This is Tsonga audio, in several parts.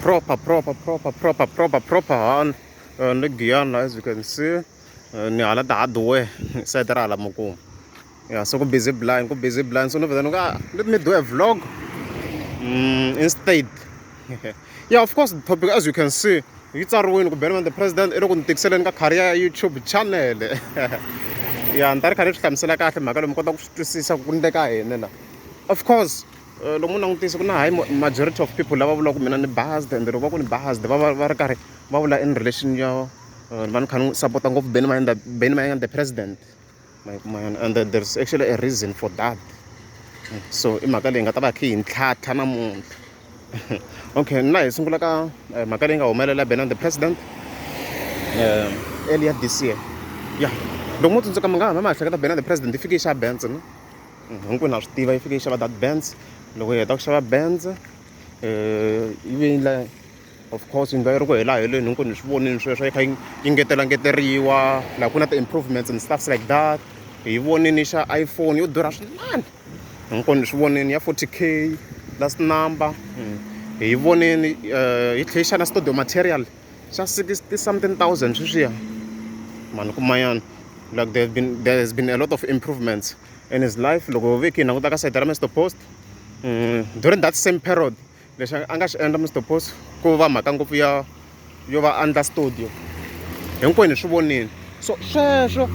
Proper, proper, proper, proper, proper, proper han ni Giyani as you can see ni hala ti-hardware sayiti ra hala makumu. Ya so ku busy blind, ku busy blind so ni vheta ni ku ah let me do a vlog instead. Yeah, of course the topic as you can see yi tsariwile ku Benjamin the president i le ku ni tikiseleni ka career ya YouTube channel. Ya ni ta ri kha ni swi hlamusela kahle mhaka leyi mi kota ku swi twisisa ku ndleka yini la. Of course loko mo langutisa ku na high majority of people lava vulaka ku mina ni biased and loko va ku ni biased va va va ri karhi va vula in relation ya ni va ni kha ni support-a ngopfu Benny Mayengani Benny Mayengani the president and there's actually a reason for that so i mhaka leyi nga ta va kha yi hi ntlhantlha namuntlha okay na hi sungula ka mhaka leyi nga humelela Benny the president earlier this year ya loko mo tsundzuka mi nga hamba ma ha hleketa Benny the president yi fike yi xava Benz no hinkwenu ha swi tiva yi fike yi xava that Benz loko yi heta ku xava Benz yi ve la of course yindlu a yi ri ku hela heleni hinkwenu hi swi vonile sweswo yi kha yi yi ngetelangeteriwa laha ku na ti-improvements and stuffs like that hi vonile xa iPhone yo durha swinene hinkwenu hi swi vonile ya 40K last number hi yi vonile yi tlhela yi xava na studio material xa 60 something thousand sweswiya mani kumayana like there have been there has been a lot of improvements in his life loko veki hi languta ka sayiti ra Mr Post during that same period lexi a nga xi endla Mr Post ku va mhaka ngopfu ya yo va endla studio hinkwenu hi swi vonile so sweswo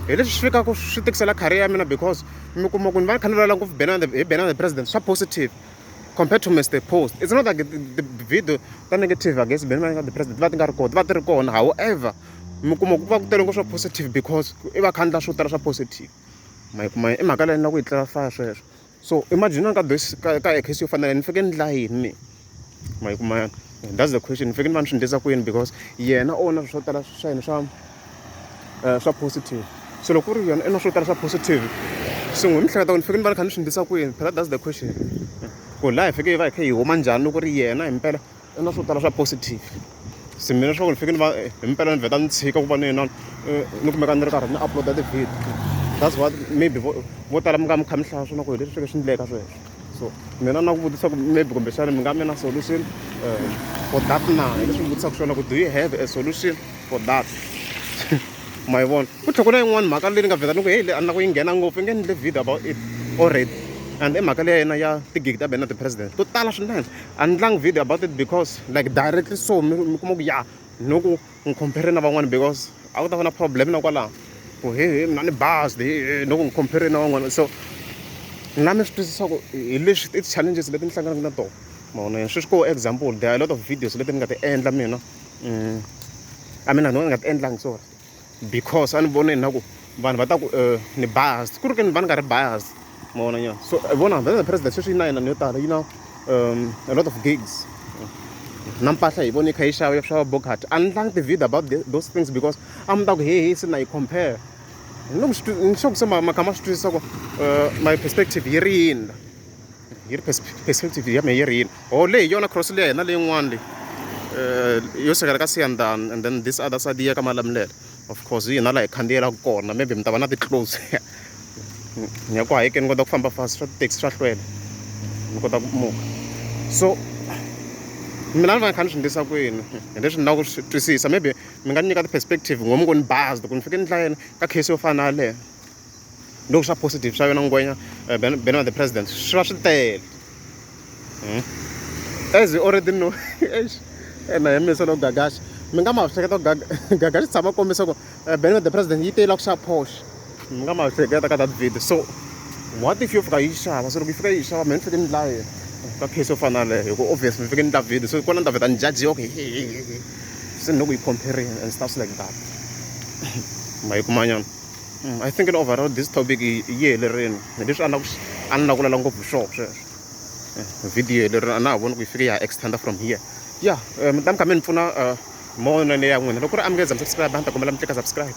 hi leswi swi fikaka swi tikisela career ya mina because mi kuma ku ni va ni kha ni vulavula ngopfu Benny hi Benny the president swa positive compared to Mr Post it's not like the video ta negative against Benny the president ti va ti nga ri kona ti va ti ri kona however mi kuma ku va ku tele ngopfu swa positive because i va kha endla swo tala swa positive ma yi kuma i mhaka leyi na ku yi clarify sweswo so imagine ka this ka ka case yo fana na ni fike ni ndla yini mina ma yi kuma that's the question ni fike ni va ni swi endlisa ku yini because yena o na swo tala swa yena swa swa positive so loko ku ri yena i na swo tala swa positive se n'wi mi hleketa ku ni fike ni va ni kha ni swi endlisa ku yini phela that's the question ku laha hi fike hi va hi kha hi huma njhani loko ri yena himpela i na swo tala swa positive se mina swa ku ni fike ni va himpela ni vheta ni tshika ku va ni yena ni kumeka ni ri karhi ni upload-a ti-video that's what maybe vo vo tala mi nga mi kha mi hlaya swona ku hi leswi fike swi ndleka sweswo so mina na ku vutisa ku maybe kumbexana mi nga mi na solution for that na hi leswi mi vutisaka swona ku do you have a solution for that ma yi vona ku tlhela ku na yin'wani mhaka leyi ni nga vheta ni ku heyi leyi a ni la ku yi nghena ngopfu i nge endle video about it already and i mhaka leya yena ya tigigi ta Benny the president to tala swinene a ni ndlangi video about it because like directly so mi mi kuma ku ya no ku ni compare na van'wani because a ku ta va na problem na kwalaho ku he he mina ni biased he he no ku ni compare na van'wana so na mi swi twisisa ku hi leswi i ti-challenges leti ni hlanganaka na tona ma vona sweswi ko example there are a lot of videos leti ni nga ti endla mina I mean a ni nga ti endlangi sorry because a ni vone na ku vanhu va ta ku ni biased ku ri ke ni va ni nga ri biased ma vona nyana so vona the president sweswi yi na yena yo tala yi na a lot of gigs na mpahla hi vone yi kha yi xava swa Bogart a ni ndlangi ti-video about those things because a mi ta ku he he se na yi compare ni ku swi ni sure ku se ma ma kha ma swi twisisa ku my perspective yi ri yini la yi ri perspective ya mehe yi ri yini or leyi hi yona cross leya hina leyin'wana leyi yo sukela ka Siyandhani and then this other side yi ya ka Malamulele of course hi hina laha hi khandziyelaka kona maybe mi ta va na ti-close ni ya ku hayekeni ni kota ku famba fast swa tithekisi swa hlwela ni kota ku muka so mina ni va ni kha ni swi endlisa ku yini hi leswi ni lava ku swi twisisa maybe mi nga ni nyika ti-perspective ngo mi ngo ni biased ku ni fike ni ndla yena ka case yo fana na yaleyo loko swa positive swa yona ngwenya Benny the president swi va swi tele as you already know eish ena hi misa loko Gagashi mi nga ma hleketa ku Gagashi tshama kombisa ku Benny the president yi tela ku xava Porsche mi nga ma hleketa ka that video so what if yo fika yi xava so loko yi fika yi xava mina ni fike ni dlaya yena ka case yo fana na yaleyo hi ku obvious ni fike ni endla video so kona ni ta vheta ni jajiwa ku se ni loko yi comparing and stuff like that ma yi kuma nyana I think in overall this topic yi helerile hi leswi a ni a ni la ku lala ngopfu hi swona sweswo video helerile a na ha voni ku yi fike ya ha extend from here ya mi ta mi kha mi ni pfuna hi mavonelo ya n'wina loko ku ri a mi nge za mi subscribe a ni ta kombela mi tlika subscribe.